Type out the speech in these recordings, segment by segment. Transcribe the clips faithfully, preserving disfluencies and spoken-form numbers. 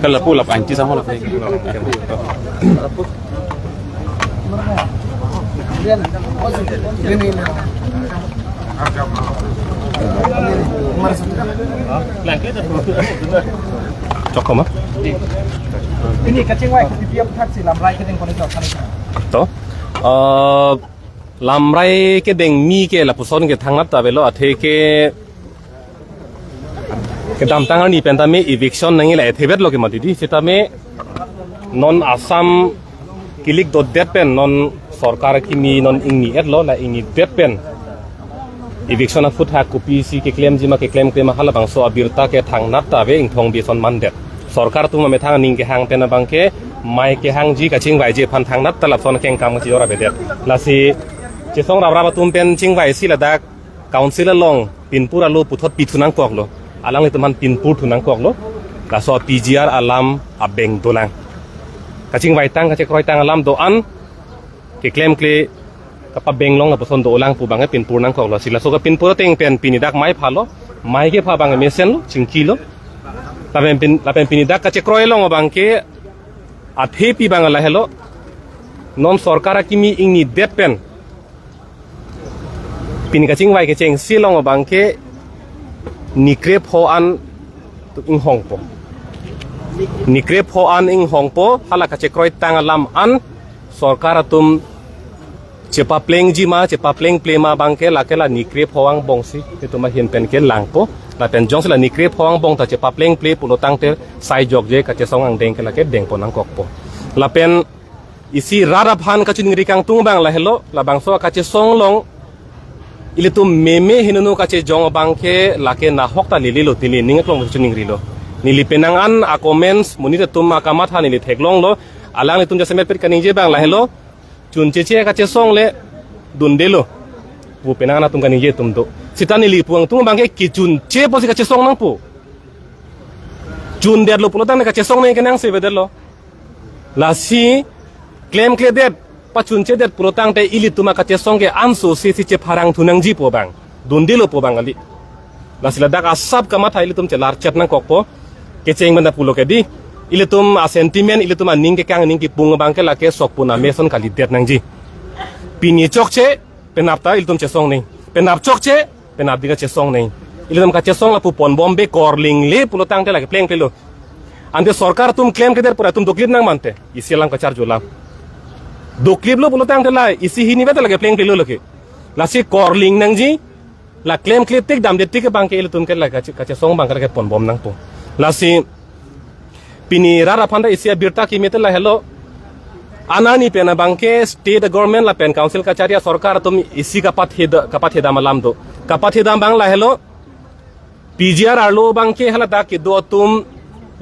Kala pulap anci sama lah. Cok koma. Pini kachingvai ke P P F thaksi lamrai kedeng koni cok kani. To. Eh, lamrai kedeng mi ke lapuson ke thangnat ta avelo, athe ke kedamtang arni pen tame eviction nangji la ethe bet lo ke mati di, sitame non Assam kilik dotdet pen non sorkar kimi non ingni et lo, la ingni det pen eviction aphuthak kopisi keklemji ma keklemkle ma halabangso abirta ke thangnat ta ave, ingthong bison mandet. Sorkar atum amethang aning kehang pen abang ke mei kehangji kachingvaiji aphan thangnat ta lapuson kengkam kachijor avedet. Lasi chesong raprap atum pen chingvaisi ladak council along pinpur alo puthot pithu nangkoklo. Alanglitum aphan pinpur thu nangkoklo. Laso P G R alam abeng dolang. Kachingvaitang kachekroitang alam do-an keklemkle kapabeng long lapuson dolang pu abang ke pinpur nangkoklo. Si laso kapinpur ateng pen pini dak mei phalo. Mei kepha abang mesen lo, chingkilo. Lapen pin, lapen pini dak kachekroi along abang ke athepi abang lahelo. Non sorkar akimi ingni det pen pini kachingvai kechengsi along abang ke ni krepho an inghongpo. Ni krepho an inghongpo, hala kachekroitang alam an sorkar atum chepaplengji ma, chepaplengple ma abang ke lake la ni krepho angbongsi itum ahin pen kelangpo. Lapen jongsi la ni krepho angbong ta chepaplengple pulo tangte sai jokje kachesong angdeng ke lake dengpon nangkokpo. Lapen isi rat aphan kachiningri kangtung abang lahelo, labangso kachesong along ilitum meme hinunu kachejong abang ke lake nahok ta lelelo, neli ning aklong kachiningrilo. Neli penang an a-comments monit atum akamatha neli theklonglo. Alanglitum jasemet pet kaningje abang lahelo, chuncheche kachesong le dundelo pu penang an atum kaningje atum do. Sita neli puangtung abang ke kechunche pusi kachesong nangpo. Chundetlo pulo tangte kachesong nangji ke nangsevedetlo. Lasi klemkledet, pachunchedet pulo tangte ilitum akachesong ke anso si si chepharang thu nangji pu abang, dundelo pu abang kali. Lasi ladak asap kamatha ilitum chelarchet nangkokpo. Kecheng benda pulo ke di, ilitum a-sentiment, ilitum aning kekang, aning kipung abang ke lake sokpun amesen kalidet nangji. Pini chokche, penap ta ilitum chesong nangji. Penap chokche, penap dika chesong nangji. Ilitum kachesong lapu ponbombe, korlingle pulo tangte lake plengplelo. Ante sorkar atum klemkledet pura atum doklip nang mante. Isi alam kacharjulam. Dokliplo pulo tangte la isi hini bete lake plengplelo lake. Lasi korling nangji, la klemkle tik damde tik abang ke ilitum ke la kache, kachesong abang ke lake ponbom nangpo. Lasi pini rat aphan ta isi abirta kimete lahelo. Anani pen abang ke state government lapen council kachari asorkar atum isi kapatheda, kapathedam alam do. Kapathedam abang lahelo. P G R arlo abang ke haladak kedo atum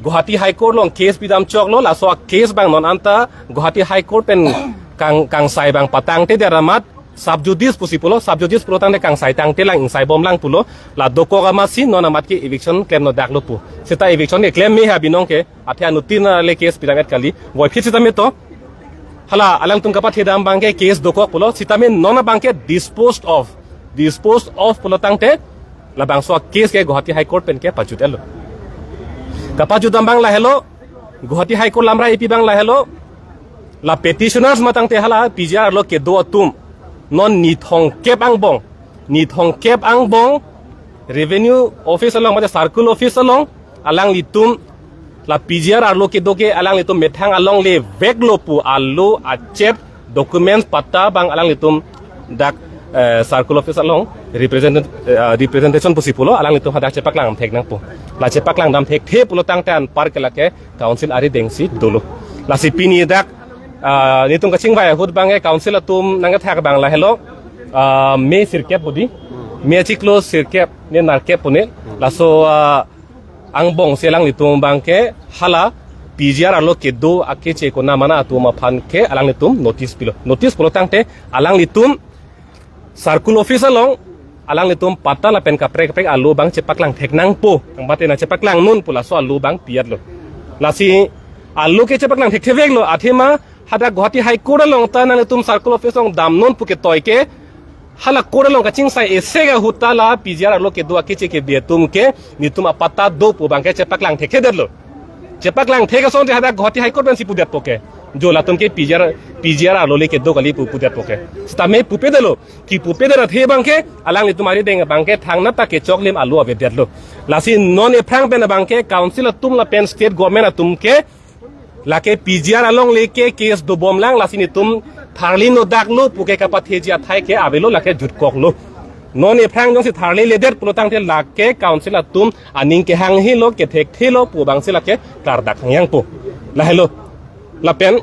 Guwahati High Court along case pidam choklo, laso a-case abang non anta Guwahati High Court pen kang, kangsai abang patangtedet amat sub judice pusi pulo, sub judice pulo tangte kangsai tangtelang, ingsaibomlang pulo, la dokok amatsi non amat ke eviction klemnodaklo pu. Seta eviction ke klem me ha binong ke, athe anuttin le case pidam-et kali, voiphit sitame to. Hala alangtum kapathedam abang ke case dokok pulo, sitame non abang ke disposed of. Disposed of pulo tangte, labangso a-case ke Guwahati High Court pen ke pajut-etlo. Kapajutdam abang lahelo, Guwahati High Court lamra ipi abang lahelo, la petitioners matangte hala P G R arlo kedo atum non ni thomkep angbong, ni thomkep angbong Revenue Office along, mate Circle Office along, alanglitum la P G R arlo kedo ke alanglitum methang along le veklo pu alo achep documents patta abang alanglitum dak, eh, Circle Office along represent, eh, representation pusi pulo, alanglitum hadak chepaklang thek nangpo. La chepaklang dam thekthe pulo tangte anpar ke lake council arideng si dolo. Lasi pini dak, ah, nelitum kachingvai ahut abang ke council atum nangkethak abang lahelo, ah, May sirkep bodi, May achiklo sirkep ne nerkep pu ne. Laso, ah, angbong si alanglitum abang ke hala P G R arlo kedo akeche konamana atum aphan ke alanglitum notice pilo. Notice pulo tangte alanglitum Circle Office along alanglitum patta lapen kaprek kaprek alo abang chepaklang thek nangpo. Angbate nangchepaklang non pu laso alo abang pi-etlo. Lasi alo ke chepaklang thektheveklo, athema hadak Guwahati High Court along ta nanglitum Circle Office along damnon pu ketoi ke Hala court along kachingsai isi ahut ta la P G R arlo kedo akeche kebe atum ke nelitum apatta do pu abangke chepaklang thekthedetlo. Chepaklang thek asonte hadak Guwahati High Court pensi pudetpo ke. Jo latum ke P G R, P G R arlo le kedo kali pu pudetpo ke. Sitame pupedetlo. Kipupedet athe abangke alanglitum arideng abangke thangnat ta kechoklim alo avedetlo. Lasi non ephrang pen abangke council atum lapen state government atum ke lake P G R along le ke case dobomlang, lasi nelitum tharli nodak lo pu ke kapatheji athai ke avelo, lake jutkoklo. Non ephrang jongsi tharliledet pulo tangte lake council atum aning kehanghelo, kethekthelo pu abangsi lake klardak hangyangpo. Lahelo. Lapen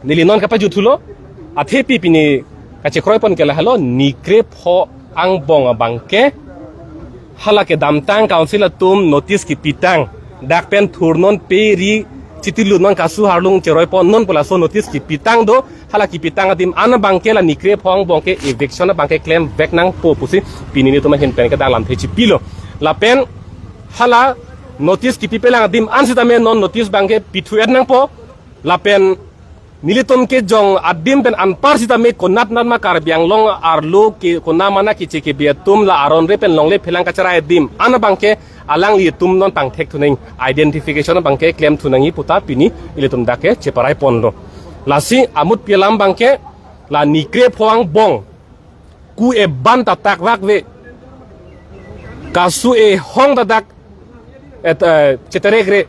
neli non kapajuthulo, athepi pini kachekroipon ke lahelo, ni krepho angbong abangke hala kedamtang council atum notice kipitang, dak pen thurnon pe ri chitilu non kasu harlung cheroiponnon pu laso notice kipitang do, hala kipitang adim an abangke la ni krepho angbong ke eviction abangke klemvek nangpo pusi pini nelitum ahin pen ke dak lamthe chipilo. Lapen hala notice kipipelang adim an sitame non notice abangke pithu-et nangpo. Lapen nelitum kejong adim pen anpar sitame konatnat ma Karbi Anglong arlo ke konat ma na keche kebe atum la aron re pen longle phelang kacherai adim an abangke alanglitum non pangthek thunang, identification abangke klemthu nangji puta pini ilitum dak ke cheparaiponlo. Lasi amutpi alam abangke la ni krepho angbong ku eban ta takvak ve, kasu ehong ta dak et, eh, cheterekre,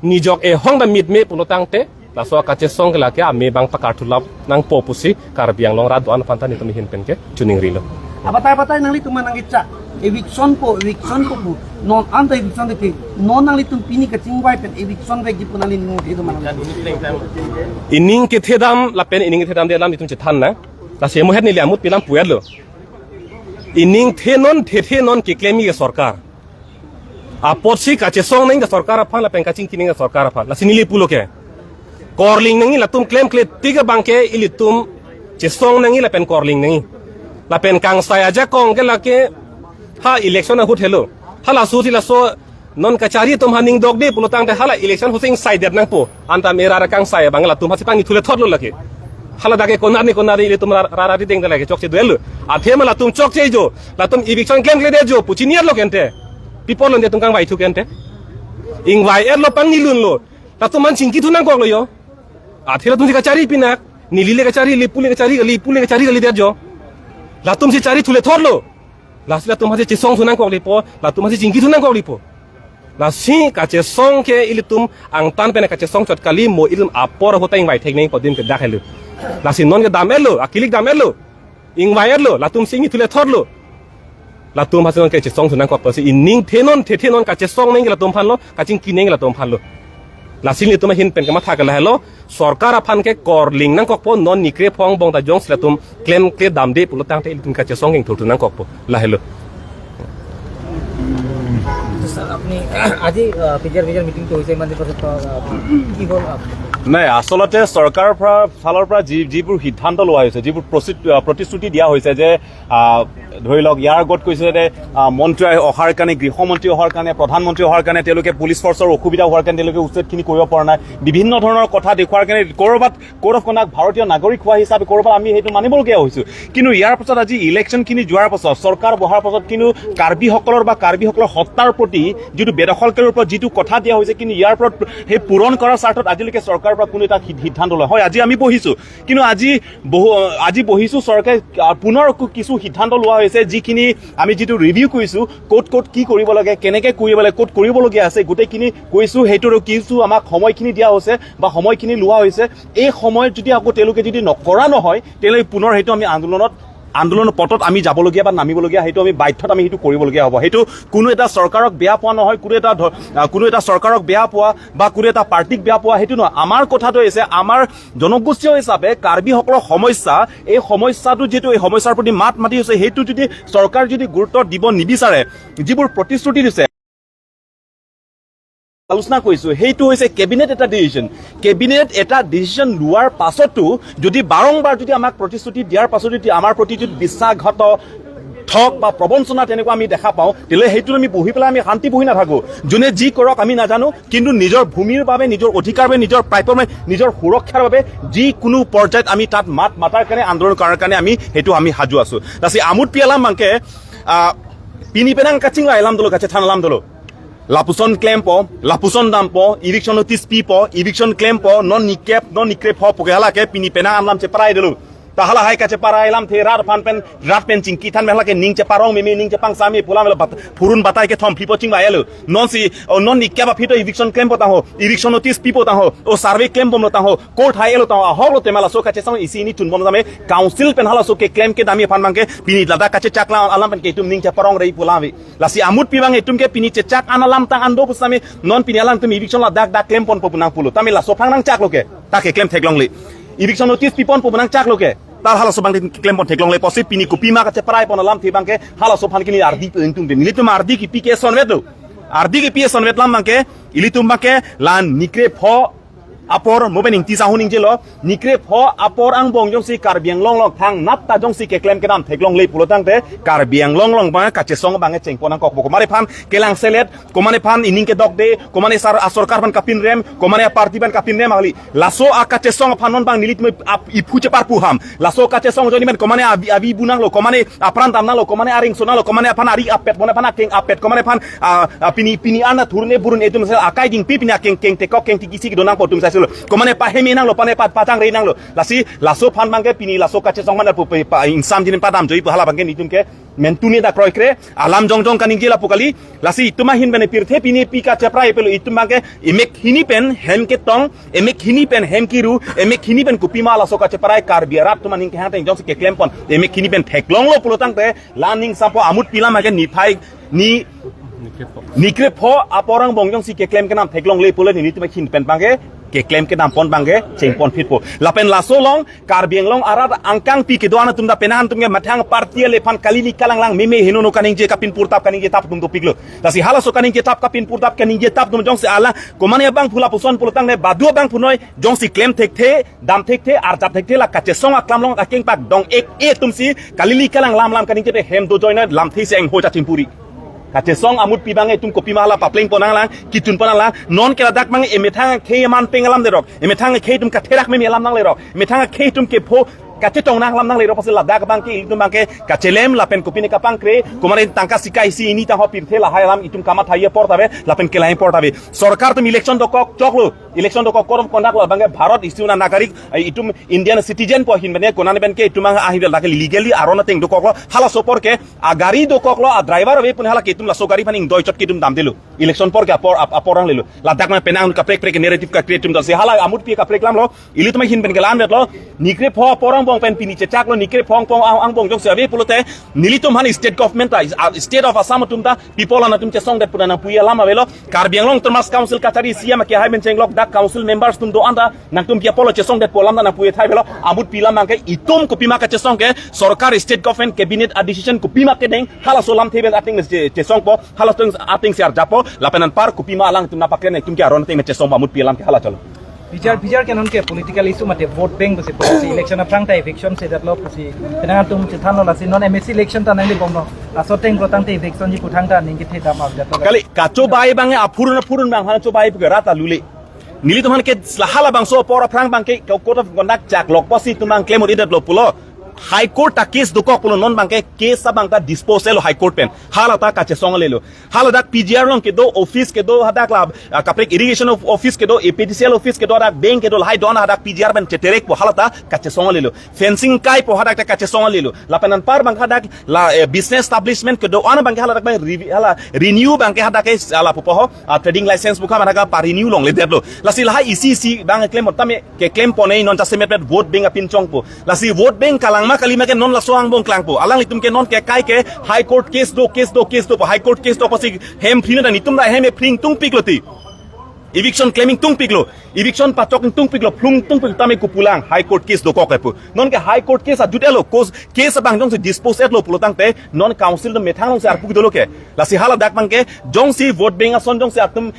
nijok ehong ta mitme pulo tangte laso kachesong ke lake ame abang pakarthu lap nangpo pusi Karbi Anglong rat do-an aphan ta nelitum ahin pen ke chiningrilo. Abatai abatai nanglitum nangkechak eviction po, eviction po pu. Non anta eviction titi, non nanglitum pini kachingvai pen eviction vekji pu nangli ning kethedam nang. Ining kethedam lapen ining kethedamde alam nelitum chethan nang. Lasi mo het neli amutpi alam pu-etlo. Ining thenon thethenon keklemji ke sorkar. Apotsi kachesong nangji ta sorkar aphan lapen kachingki nangji ta sorkar aphan. Lasi neli pulo ke, korling nangji, latum klemkle tik abangke ilitum chesong nangji lapen korling nangji. Lapen kangsai ajakong ke lake ha election ahut helo. Halaso si laso non kachari atum ha ning dokde pulo tangte hala election ahut si ingsaidet nangpo. Anta mera ra kangsai abang latum hasi pangni thule thotlo lake. Hala dak ke konat ni konat ilitum ra ra ri deng lake chokche duel. Athe ma latum chokche jo. Latum eviction klemkledet jo pu chini-etlo kente. Pi apotlo nelitum kangvai thu kente. Ingvai-etlo, pangnilunlo. Latum aphan chingki thu nangkoklo jo. Athe latum si kachari pinak. Neli le kachari, le pu le kachari, le pu le kachari kalidet jo. Latum si chari thule thotlo. Lasi latum hasi chesong thu nangkoklipo, latum hasi chingki thu nangkoklipo. Lasi kachesong ke ilitum angtan pen kachesong chot kali, mo ilitum apor ahut ta ingvai thek nangpo adim ke dak helo. Lasi non kedam-etlo, akilik dam-etlo. Ingvai-etlo, latum si ingni thule thotlo. Latum hasi non kachesong thu nangkok pusi ining thenon thethenon kachesong nangji latum aphanlo, kachingki nangji latum aphanlo. Lasi nelitum ahin pen kematha ke lahelo, sorkar aphan ke korling nangkokpo, non ni krepho angbong ta jongsi latum klemkle damde pulo tangte ilitum kachesong ingthurthu nangkokpo, lahelo. Sir, আপুনি আজি, আহ, P G আৰ, P G আৰ মিটিংটো হৈছে, ইমান দিনৰ পাছত, আহ, কি হ'ল, আহ? নাই, আচলতে চৰকাৰৰ পৰা, ফালৰ পৰা যি, যিবোৰ সিদ্ধান্ত লোৱা হৈছে, যিবোৰ প্ৰচি-, আহ, প্ৰতিশ্ৰুতি দিয়া হৈছে যে, আহ, ধৰি লওক, ইয়াৰ আগত কৈছে যে, আহ, মন্ত্ৰী অহাৰ কাৰণে, গৃহমন্ত্ৰী অহাৰ কাৰণে, প্ৰধানমন্ত্ৰী অহাৰ কাৰণে তেওঁলোকে পুলিচ ফৰ্চৰ অসুবিধা হোৱাৰ কাৰণে তেওঁলোকে উচ্ছেদখিনি কৰিব পৰা নাই, বিভিন্ন ধৰণৰ কথা দেখুৱাৰ কাৰণে ক'ৰবাত কোড অফ কণ্ডাক্ট ভাৰতীয় নাগৰিক হোৱা হিচাপে ক'ৰবাত আমি সেইটো মানিবলগীয়া হৈছোঁ। কিন্তু ইয়াৰ পাছত আজি ইলেকশ্যনখিনি যোৱাৰ পাছত, চৰকাৰ বহাৰ পাছত কিন্তু কাৰ্বিসকলৰ বা কাৰ্বিসকলৰ সত্তাৰ প্ৰতি যিটো বেদখলকাৰীৰ ওপৰত যিটো কথা দিয়া হৈছে, কিন্তু ইয়াৰ ওপৰত সেই পূৰণ কৰাৰ স্বাৰ্থত আজিলৈকে চৰকাৰৰ পৰা কোনো এটা সি-, সিদ্ধান্ত লোৱা হয়। আজি আমি বহিছোঁ, কিন্তু আজি বহু, আজি বহিছোঁ, চৰকাৰে, আহ, পুনৰ আকৌ কিছু সিদ্ধান্ত লোৱা হৈছে, যিখিনি আমি যিটো ৰিভিউ কৰিছোঁ, ক'ত ক'ত কি কৰিব লাগে, কেনেকে কৰিব লাগে, ক'ত কৰিবলগীয়া আছে, গোটেইখিনি কৈছোঁ। সেইটো আৰু কিছু আমাক সময়খিনি দিয়া হৈছে বা সময়খিনি লোৱা হৈছে। এই সময়ত যদি আকৌ তেওঁলোকে যদি নকৰা নহয়, তেতিয়াহ'লে পুনৰ সেইটো আমি আন্দোলনত, আন্দোলনৰ পথত আমি যাবলগীয়া বা নামিবলগীয়া, সেইটো আমি বাধ্যত আমি সেইটো কৰিবলগীয়া হ'ব। সেইটো কোনো এটা চৰকাৰক বেয়া পোৱা নহয়, কোনো এটা ধ-, আহ, কোনো এটা চৰকাৰক বেয়া পোৱা বা কোনো এটা পাৰ্টিক বেয়া পোৱা, সেইটো নহয়। আমাৰ কথাটো হৈছে, আমাৰ জনগোষ্ঠীয় হিচাপে কাৰ্বিসকলৰ সমস্যা, এই সমস্যাটো যিহেতু, এই সমস্যাৰ প্ৰতি মাত মাতি হৈছে, সেইটো যদি চৰকাৰ যদি গুৰুত্ব দিব নিবিচাৰে, যিবোৰ প্ৰতিশ্ৰুতি দিছে, আলোচনা কৰিছোঁ, সেইটো হৈছে কেবিনেট এটা ডিচিশ্যন। কেবিনেট এটা ডিচিশ্যন লোৱাৰ পাছতো যদি বাৰম্বাৰ যদি আমাক প্ৰতিশ্ৰুতি দিয়াৰ পাছতো যদি আমাৰ প্ৰতি যদি বিশ্বাসঘাত হক বা প্ৰবঞ্চনা তেনেকুৱা আমি দেখা পাওঁ, তেতিয়াহ'লে সেইটো আমি বহি পেলাই আমি শান্তি বহি নাথাকো। যোনে যি কৰক আমি নাজানো, কিন্তু নিজৰ ভূমিৰ বাবে, নিজৰ অধিকাৰ বাবে, নিজৰ প্ৰাপ্যৰ বাবে, নিজৰ সুৰক্ষাৰ বাবে যিকোনো পৰ্যায়ত আমি তাত মাত মাতাৰ কাৰণে, আন্দোলন কৰাৰ কাৰণে আমি সেইটো আমি সাজু আছো। Lasi amutpi alam abangke, ah, pini penang kachingvai alam dolo, kachethan alam dolo. Lapuson klempo, lapuson dampo, eviction notice pipo, eviction klempo, non nikep, non nikre pho puke hala ke pini penang alam cheparai dolo. Ta hala hai kacheparai alamthe rat aphan pen, rat pen chingki than pen hala ke ning cheparong meme, ning chepangsa me pu alam lo bat-, phurun batai kethom phlipo chingvai lo. Non si, o non nikep aphi to eviction klempo tangho, eviction notice pipo tangho, o survey klembomlo tangho, court hai lo tangho, ahok lote ma laso kachesong isi ini chunbom tame, council pen halaso keklem kedam aphan abangke, pini ladak kachechak alam pen ke itum ning cheparong rei pu alam ave. Lasi amutpi abang itum ke pini chechak an alam tang an do pusitame non pini alangtum eviction ladak dak klemponpo pu nangpulo. Tame laso aphrang nangchaklo ke. Ta keklem theklongle. Eviction notice piponpo pu nangchaklo ke. Ta halaso abang keklempon theklongle pusi pini kopima kacheparai pon alamthe abangke halaso aphan ke neli ardi pu ingtungte. Nelitum ardi kipi ke sonvet do. Ardi kipi sonvet alam abangke ilitum abangke la nikre pho apor mo pen ingti sahun ingjelo, nikre pho apor angbong jongsi Karbi Anglong along thangnat ta jongsi keklem kedam theklongle pulo tangte Karbi Anglong along abang kachesong abang chengpon nangkokpo. Komat aphan kelang selet, komat aphan ining kedokde, komat asar asorkar aphan kapinrem, komat aparty aphan kapinrem kali. Laso akachesong aphan non abang nelitum ap-, iphu cheparpu ham. Laso kachesong ajoine pen komat avi, avi bu nanglo, komat apran dam nanglo, komat aring so nanglo, komat aphan ari apet, komat aphan akeng apet, komat aphan, ah, ah, pini, pini ana thurne burun itum sel akai jingpi pini akeng keng tekok keng tikisi kedo nangpo itum sel. Komat pahem nanglo, komat pa-, patang rei nanglo. Lasi, laso aphan abangke pini laso kachesong man pu pe pa insam jinin padam joi pu hala abangke nelitum ke mentune ta kroikre, alam jongjong kaningje lapu kali. Lasi itum ahin bene pirthe pini pi kacheparai pelo itum abangke emek hini pen hem ketong, emek hini pen hem kiru, emek hini pen kopima laso kacheparai Karbi arat atum aning kehang teng jongsi keklempon, emek hini pen theklonglo pulo tangte, la ning sampo amutpi alam ke niphai ni nikre pho apor angbong jongsi keklem kedam theklongle pulo nelitum ahin pen abangke keklem kedampon abangke chengpon phitpo. Lapen laso along Karbi Anglong arat angkangpi kedo-an atum ta penang atum ke methang party ale aphan kalili kalanglang meme henono kaningje kapin purtap kaningje tap atum dopiklo. Lasi halaso kaningje tap kapin purtap kaningje tap atum jongsi alang komat abangphu lapuson pulo tangte badu abangphu noi jongsi klem thekthe, dam thekthe, arjap thekthe la kachesong aklam along akeng pak dong ek e atumsi kalili kalang lam lam kaningje te hem do join lamthe se engho chachingpuri. Kachesong amutpi abang itum kopima hala paplengpon nanglang, kitunpon nanglang, non ke ladak abang emethang akhei aman peng alam derok, emethang akhei itum katherak meme alam nanglerok, emethang akhei itum kepho kachetong nang alam nanglerok pusi ladak abangke itum abangke kachelem lapen kopine kapangkre, komat tangka sika isi ini tangho pirthe lahai alam itum kamatha apor ta ave, lapen kelang apor ta ave. Sorkar atum election dokok choklo, election dokok code of conduct lo abangke Bharat isi una nagarik, eh, itum Indian citizen pu ahin bene konane pen ke itum ang ahin dak legally aron ateng dokoklo, halaso apor ke agari dokoklo, adriver ave pu hala ke itum laso gari aphan ingdoi chot ke itum damdelo. Election apor ke apor ap-, apor nanglelo. Ladak ma penang kaprek prek narrative ka create atum dasi hala amutpi kaprek alamlo. Ilitum ahin pen kelang vetlo. Nikre pho apor angbong pen pini chechaklo nikre pho apor ang-, angbong jongsi ave pulote nelitum aphan state government ta, ah, state of Assam atum ta people an atum chesongdet pu nangpuji alam avelo. Karbi Anglong Autonomous Council kachari C M ke hai pen chenglok dak council members atum do-an ta nangtum pi apotlo chesongdet pu alam ta nangpuji thai avelo. Amutpi alam abangke itum kopima kachesong ke sorkar state government cabinet a decision kopima kedeng halaso alamthe pen ateng che-, chesongpo, halaso ateng si arjappo, lapen anpar kopima alangtum nangpaklen itum ke aron ateng chesongpo amutpi alam ke hala cholo. Pijar, pijar ke non ke political issue mate vote bank pusi pusi election aphrang ta eviction sedetlo pusi. Penang atum chethanlo lasi non M A C election ta nanglebomlo. Laso ateng pulo tangte eviction ji puthangta ning kethe dam avdetlo. Kali kachobai abang aphurun aphurun abang han chobai pu ke rat alule. Nelitum aphan ke hala bangso apor aphrang abangke code of conduct chaklok pusi itum abang claim uri detlo pulo. High Court ta case dokok pulo non abangke case abang ta dispose lo High Court pen. Hala ta kachesong lelo. Hala dak P G R along kedo office kedo hadak la, ah, kaprek irrigation of office kedo, A P D C L office kedo hadak bank kedo lahai do-an hadak P G R pen cheterekpo hala ta kachesong lelo. Fencing kaipo hadak ta kachesong lelo. Lapen anpar abang hadak la, eh, business establishment kedo-an abangke hala dak abang revi-, hala renew abangke hadak ke hala pupo ho, ah, trading license pu ke hadak pa renew longledetlo. Lasi lahai isi isi abang claim tame keklem pon-e non jasemet met vote bank apinchongpo. Lasi vote bank kalang ma kali ma ke non laso angbong klangpo. Alanglitum ke non ke kai ke High Court case do, case do, case do, High Court case do pusi hem phri na itum ta hem ephri ingtungpiklo ti. Eviction claim ingtungpiklo. Eviction pachok ingtungpiklo, phlung ingtungpiklo tame kopulang High Court case dokok kepu. Non ke High Court case ajut-etlo, case, case abang jongsi dispose etlo pulo tangte non council atum methang alongsi arpu dolo ke. Lasi hala dak abangke jongsi vote bank ason jongsi atum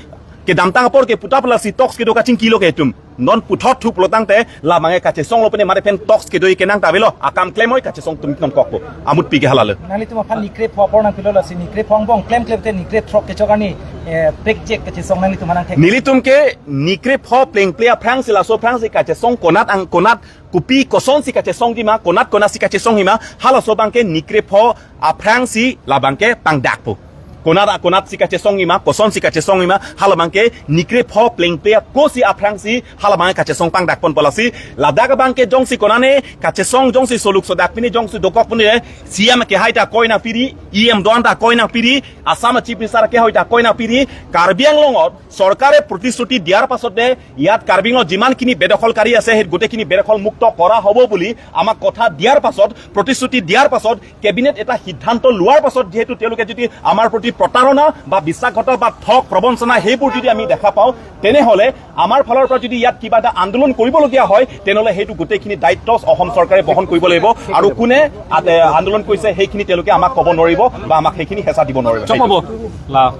Kedamtang apor ke puta pala si talks kedo kachingki lo ke etum. Non puthot thu pulo tangte labang ke kachesong lo pene mare pen talks kedo ke nang ta avelo. Akam klem oi kachesong atum non kokpo. Amut pi ke hala lo. Nanglitum aphan nikre pho apor nangpilo lasi nikre pho angbong klemklem te nikre throk kechok arni, eh, prekjek kachesong nanglitum aphan nangthek. Nelitum ke nikre pho plengple aphrangsi laso aphrangsi kachesong konat ang konat kopi kosonsi kachesongji ma, konat konatsi kachesongji ma, halaso abang ke nikre pho aphrangsi labang ke pangdakpo. Konat konatsi kachesongji ma, kosonsi kachesongji ma, halabang ke nikre pho plengple akosi aphrangsi halabang ke kachesong pangdakponpo lasi. Ladak abang ke jongsi konane kachesong jongsi soluk sodak pini jongsi dokok pini, eh, C M kehai ta koi nangpiri, E M doan ta koi nangpiri, Assam Chief Minister kehai ta koi nangpiri, Karbi Anglongot চৰকাৰে প্ৰতিশ্ৰুতি দিয়াৰ পাছতে ইয়াত কাৰ্বি আংলঙত যিমানখিনি বেদখলকাৰী আছে, সেই গোটেইখিনি বেদখল মুক্ত কৰা হ'ব বুলি আমাক কথা দিয়াৰ পাছত, প্ৰতিশ্ৰুতি দিয়াৰ পাছত, কেবিনেট এটা সিদ্ধান্ত লোৱাৰ পাছত যিহেতু তেওঁলোকে যদি আমাৰ প্ৰতি প্ৰতাৰণা বা বিশ্বাসঘাতক বা ঠগ প্ৰবঞ্চনা সেইবোৰ যদি আমি দেখা পাওঁ, তেনেহ'লে আমাৰ ফালৰ পৰা যদি ইয়াত কিবা এটা আন্দোলন কৰিবলগীয়া হয়, তেনেহ'লে সেইটো গোটেইখিনি দায়িত্ব অসম চৰকাৰে বহন কৰিব লাগিব। আৰু কোনে আ-, এ, আন্দোলন কৰিছে সেইখিনি তেওঁলোকে আমাক ক'ব নোৱাৰিব বা আমাক সেইখিনি হেঁচা দিব নোৱাৰিব। চব হ'ব। লাভ।